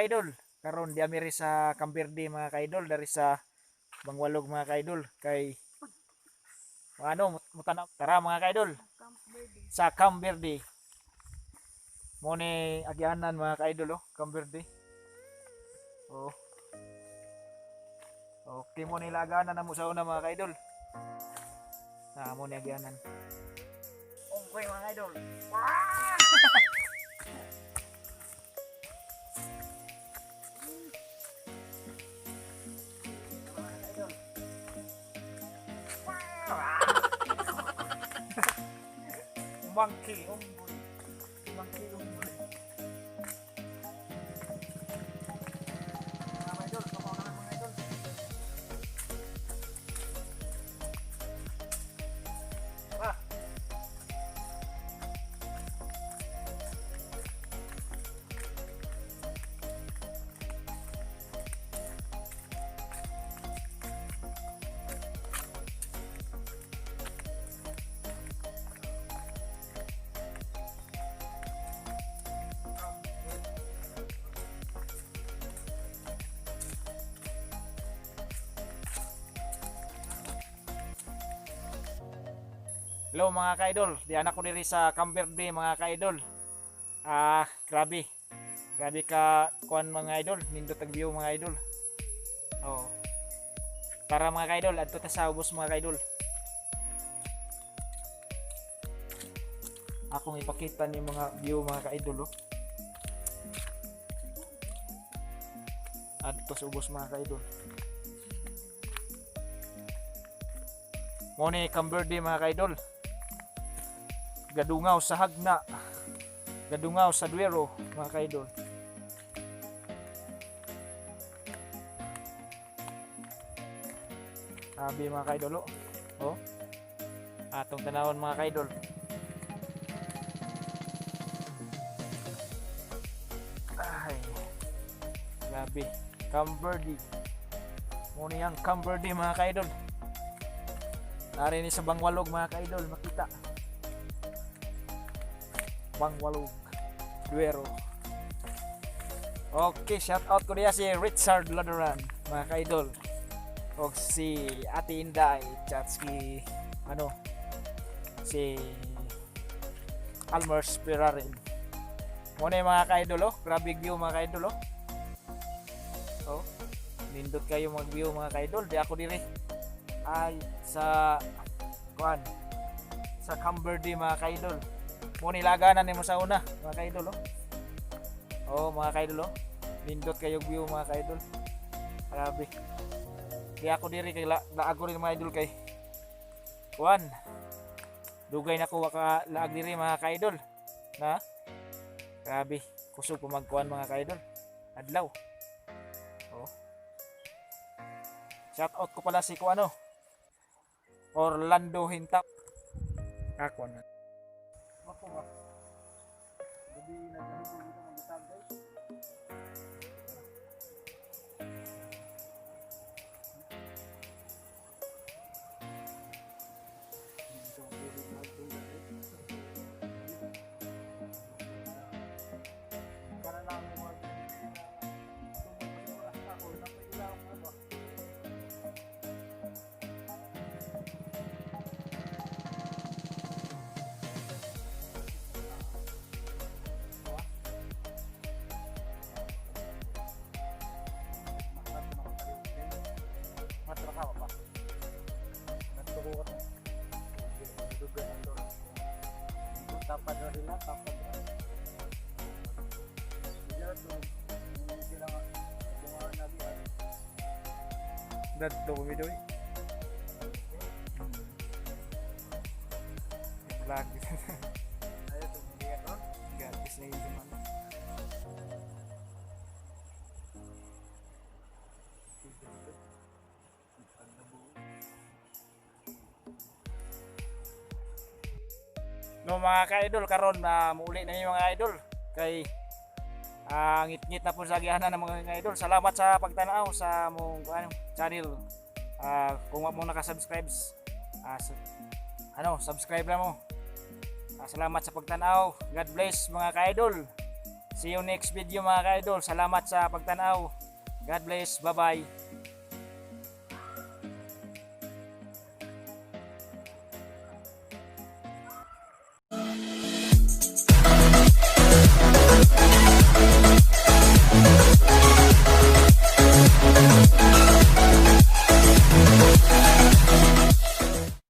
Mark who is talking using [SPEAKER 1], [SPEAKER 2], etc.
[SPEAKER 1] Ka-idol. Karon di ami ri sa Camberde, mga ka-idol, dari sa Bangwalog, mga ka-idol, kay ano mutanaw tara, mga ka-idol, sa Camberde. Mo ni agianan, mga ka-idol, oh, Camberde. Oh. Okay mo ni laganan na mo sa una, mga ka-idol. Na mo ni agianan. Unggoy, mga idol. Monkey, unggoy. Monkey, unggoy. Mga idol, tumaw na mga idol. Tara. Hello, mga ka-idol, di anak ko diri sa Camberde, mga ka-idol. Ah, grabe. Grabe ka kuan, mga idol, nindot ang view, mga idol. Oh. Tara, mga ka-idol, adto ta sa ubos, mga ka-idol. Akong ipakita ni mga view, mga ka-idol, oh. Adto sa ubos, mga ka-idol. Mo ni Camberde, mga ka-idol. Gadungaw sa Hagna, gadungaw sa Duero, mga kaidol. Sabi, mga kaidol, oh. Oh. Atong tanawon, mga kaidol. Ay, grabe, Camberdi. Muna yung Camberdi, mga kaidol. Ari ni sa Bangwalog, mga kaidol, makita Bangwalog, Duero. Okay, shout out ko niya si Richard Laduran, mga kaidol. O si Ate Inday, Chatski, ano, si Almers Perarin. Muna yung mga kaidol, oh. Grabe view, mga kaidol, oh. Oh, nindot kayo mag view, mga kaidol. Di ako dire. Ay, sa, kuan, sa Camberdi, mga kaidol. Mo nilaganan nimo sa una, mga kaidol, oh. Oh, mga kaidol, oh. Nindot kayo view, mga kaidol. Grabe. Kaya ako diri kay laag ko rin, mga idol, kay kuan. Dugay na ko waka laag diri, mga kaidol. Na? Grabe, kusog pa magkuan, mga kaidol. Adlaw. Oh. Shout out ko pala si kuano. Orlando Hintap. Ako na.
[SPEAKER 2] Ako ba? Gabi nagkaroon dito mag-utag, guys. Para lang mo mag ako na pwede ba?
[SPEAKER 1] Matrakawa pa. Nagtuko ka.
[SPEAKER 2] Tapat na sila, tapat na. Sila to, hindi sila nga, bunga na biya.
[SPEAKER 1] Dadto ko midoy. Vlog.
[SPEAKER 2] Ayaw, tumuli ka to.
[SPEAKER 1] Gatis na yun man. No, mga ka-idol, karon na muuli na mi, mga idol, kay ngit-ngit na po sa agianan ng mga idol. Salamat sa pagtanaw sa mong ano, channel. Kung wa mo naka-subscribe, ano, subscribe na mo. Salamat sa pagtanaw. God bless, mga ka-idol. See you next video, mga ka-idol. Salamat sa pagtanaw. God bless. Bye-bye.